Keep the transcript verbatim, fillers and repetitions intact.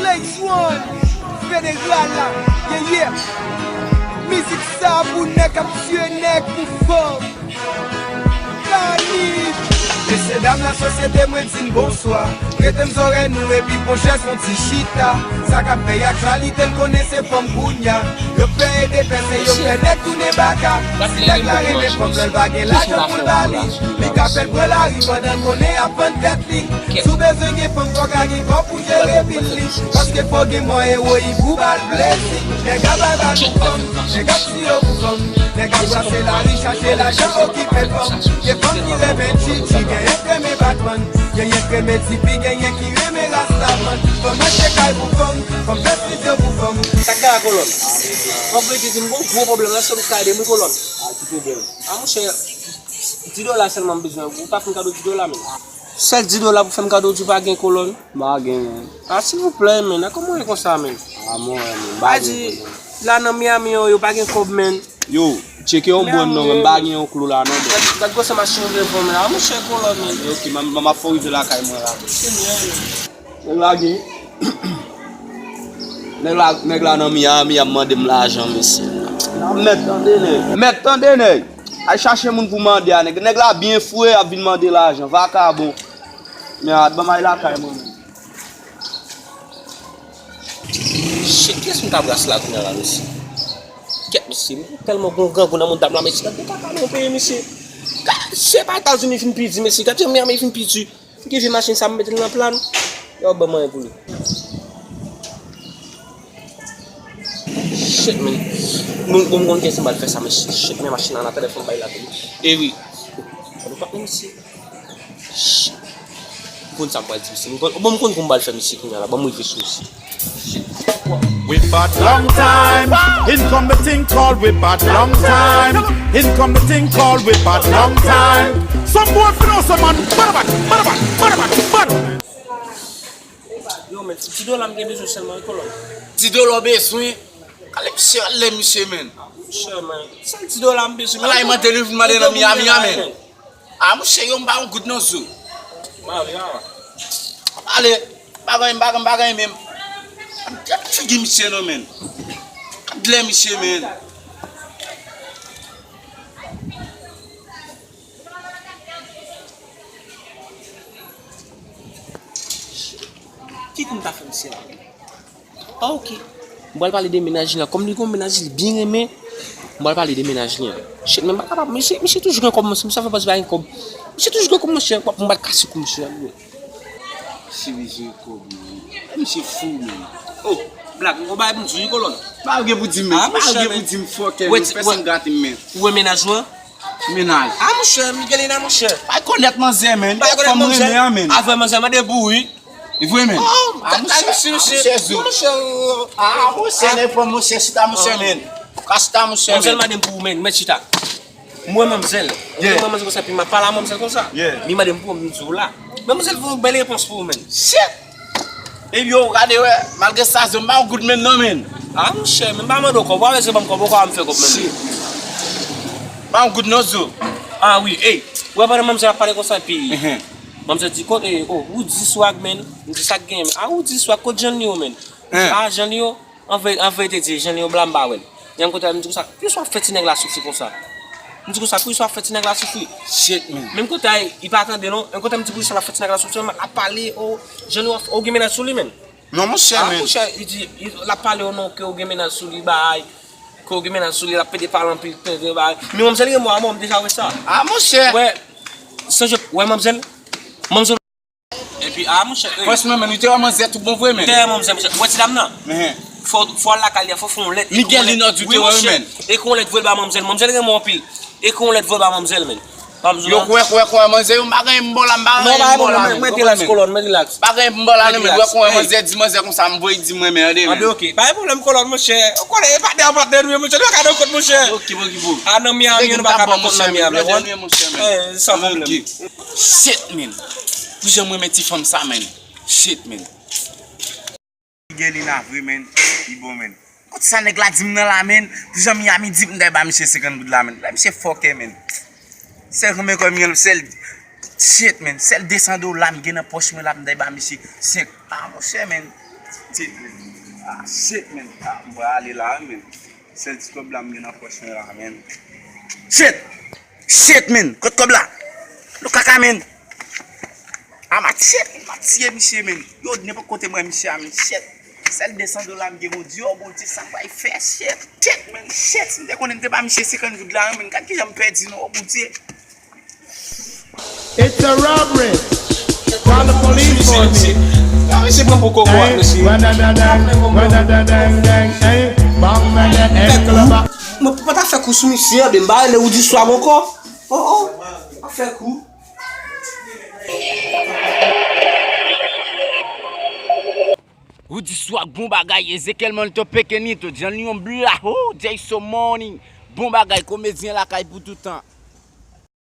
Hey, Juan, Federal la, yeah, yeah. Mizik sa pou nèg k ap tiye nèg pou fanm. Kanib. Mesye dam lasosyete, mwen di n bonswa. Prete m zòrèy nou epi pran chèz fè yon ti chita. Sa k ap fè aktyalite, n konnen se fanm kounya. Yo fè e depèse, yo fè nèg tounen baka. Si nèg la renmen fanm, lè l pa gen lajan pou l ba li, li ka fè l pran lari pandan l konnen ap vann tèt li. Si w bezwen gen fanm, fò w ka gen kòb pou jere bil li. Paske fò gen mwayen woyi pou ba l plezi. Nèg ap bay bal pou fanm, nèg ap tiyo pou fanm. Nèg ap brase lari chache lajan okipe fanm. Gen fanm ki renmen Titi, genyen k renmen Batman. Genyen k renmen Tipi, genyen ki renmen Rastaman. Fanm achte kay pou fanm, fanm fè estidyo pou fanm. Sa k gen a kolòn? An verite di m gon gwo pwoblèm la, èske w ka ede m wi kolòn? A, ki pwoblèm? A monchè, di dola sèlman m bezwen. Ou ka fè m kado di dola menm? Sèl di dola pou fè m kado, di w pa gen kolòn? M pa gen, menn. A, silvouplè, menn. A, kòman w ye konsa, menn? A, mwen, menn, m pa gen kolòn. La nan Miami, yo, yo pa gen kòb, menn. Yo, tcheke yon bòn non, menn. M pa gen yon klo la, non, menn. Gad, gad gwosè machin yo vle vann la. A, monchè, kolòn, menn. Ok, m, m, m ap fè w rive lakay mwen la. Nèg la gen. Nèg la, nèg la nan Miami, ap mande m lajan, mesye. Mèt tande, nèg. Mèt tande, nèg. Al chache moun pou mande a, nèg. Nèg la byen fre, ap vin mande lajan. Vakabon. Men, at, ban m al lakay mwen, menn. Shit, kiyès m ta bras la kounye a la, mesye? Kèt, mesye, m tèlman gon grangou nan mouda m la, mesye. Gad de kaka nou peye, mesye. Gad, se pa Etazini fin pi di, mesye. Gad jan Miami fin pi di. Ki vye machin sa m mete l nan plan? Yo, ban mwen pou li. Shit, man. Bon, bon, m konn kiyès m pral fè sa, men shit, men machin nan atè fò m bay la tou. E wi. Sa nou pa konn si. Shit. M konn sa m pral di misye. M konn, bon, m konn kou m pral fè misye kounye a la. Ban m rive sou misye. Shit. We bad long time. In come the thing called we bad long time. In come the thing called we bad long time. Some boy fi know some man. Bad, bad, bad, bad, bad, bad. Yo, men, ti dola m gen bezwen sèlman, wi, kolòn. Ti dola w bezwen? Kale misye, ale misye, men. Monchè, men, sèl ti dola m bezwen. Ala, e mande li, vin mande nan Miami a, men. A, monchè, yo, m pa yon goud nan zo. M ale, a. Ale, bagay, bagay, bagay, menm. Gad figi misye, non, men. Gad lè misye, men. Ki kou m ta fè misye la? A, ok. M pral pale de mennaj li an. Kòm li gon mennaj li byen renmen, m pral pale de mennaj li an. Shit, men m pa kapab. Misye, misye toujou gen kòb, monchè. Misye fè panse pa gen kòb. Misye toujou gen kòb, monchè. M pral kase kou misye a, wi. Misye bezwen kòb, wi. Misye fou, men. Oh, Black, ou bay pou m di, wi, kolòn. Pa gen pou di m, men. Pa gen pou di m, fòkè, men. Pèsonn gate m, men. Ou wè mennaj ou an? Mennaj. A, monchè, Miguelina, monchè. Pa konèt manzè, men. Pa konèt manzè. Avè manzè, mande pou ou, wi. Li vre, men. Oh, a, monchè, monchè, monchè, zo. Monchè, a, monchè, nèg pran monchè, chita, monchè, men. Ka chita, monchè, men. Manzè mande m pou ou, men. Mèt chita. Mwen, manzè. Yeah. Mwen, manzè konsa, pi m ap pale a manzè konsa. Yeah. Li mande m pou ou, m di w la. Men manzè fè yon bèl repons pou ou, men. Shit! Epi yo, gade, wè, malgre sa, zo, m pa yon goud menm, non, men. A, monchè, men m pa mande w kòb. Ou pa bezwen ban m kòb, ou ka m fè kòb, men. Shit. Pa yon goud, non, zo. A, wi, ey. Wè, pandan manzè ap pale konsa, epi. Manzè di, kote, oh, Roody Swag, men. M di, sa k gen, men. A, Roody Swag, kote Janlio, men? A, Janlio, an ve-, an verite di, Janlio bla m pa wè l. Yon kote, m di konsa, poukisa w ap fè ti nèg la soufri konsa? M di konsa, poukisa w ap fè ti nèg la soufri? Shit, man. Menm kote a, li pa tande, non. Yon kote, m di, poukisa l ap fè ti nèg la soufri, men l ap pale, oh, Janlio, oh, gen mennaj sou li, men. Non, monchè, men. A, monchè, li di, li, l ap pale, oh, non, ke ou gen mennaj sou li, bay. Ke ou gen mennaj sou li, l ap pede pale anpil, tenten, bay. Men manzè renmen w, mwen, m deja wè sa. A, monchè. Wè, sonje, wè, manzè, manzè Epi, a, monchè, ey. Franchman, men, ou te wè manzè tout bon vre, men. Te wè manzè, monchè. Ou wè ti dam nan? Fò, fò al lakay li a, fò fè yon lèt. Miguel Linord, ou te wè, men. Ekri yon lèt voye l ba manzè. Manzè renmen w anpil. Ekri yon lèt voye l ba manzè, men. Yo, kwè, kwè, kwè, manzè, yo, m pa gen m bò la, m pa gen m bò la, men. Mwen, relax, kolòn, mwen, relax. Pa gen m bò la, non, men. Wè, kwè, manzè, di manzè konsa, m voye di mwen, men, tande, men. Ok, pa gen pwoblèm, kolòn, monchè. Ou konnen, e patnè, patnè, nou, monchè. Nou pa ka nan kont, monchè. Ok, bon, ki bon. A, nan Miami, nou pa ka nan kont nan Miami, monchè. San pwoblèm. Shit, man. Pou jan mwen renmen ti fanm sa, man. Shit, man. Miguelina vre, man. Li bon, man. Kot sa nèg la di m nan la, man? Pou jan Miami di m m dèyè ba misye senkant goud la, man. Lè misye fòkè, man. Sèl konbyen kòb m gen, sèl, shit, man. Sèl de san dola m gen nan pòch mwen la, m dèyè ba misye senk. Ah, monchè, man. Shit, man. Ah, shit, man. Ah, m pral ale la, wi, man. Sèl ti kòb la m gen nan pòch mwen la, man. Shit! Shit, man! Kot kòb la? Nou kaka, man! Ah, m a tiye, man! M a tiye misye, man! Yo, nenpòt kote m wè misye a, man! Shit! Sèl de san dola m gen, Bondye, oh, Bondye, sa m pral fè? Shit! Shit, man! Shit! Si m te konnen m te ba misye senkant goud la, man! Gad kijan m pèdi, non, oh, Bondye! It's a robbery. Call the police for me. Mesye, mesye pran pou koko, mesye. Mwen pa ta fè kou sou misye, men m pa rele Roody Swag ankò. Oh, oh, pa fè kou. Roody Swag, bon bagay, Ezekiel Monto, Pekenito, John Leon Blaho, Jay So Money, bon bagay, komedyen lakay pou toutan.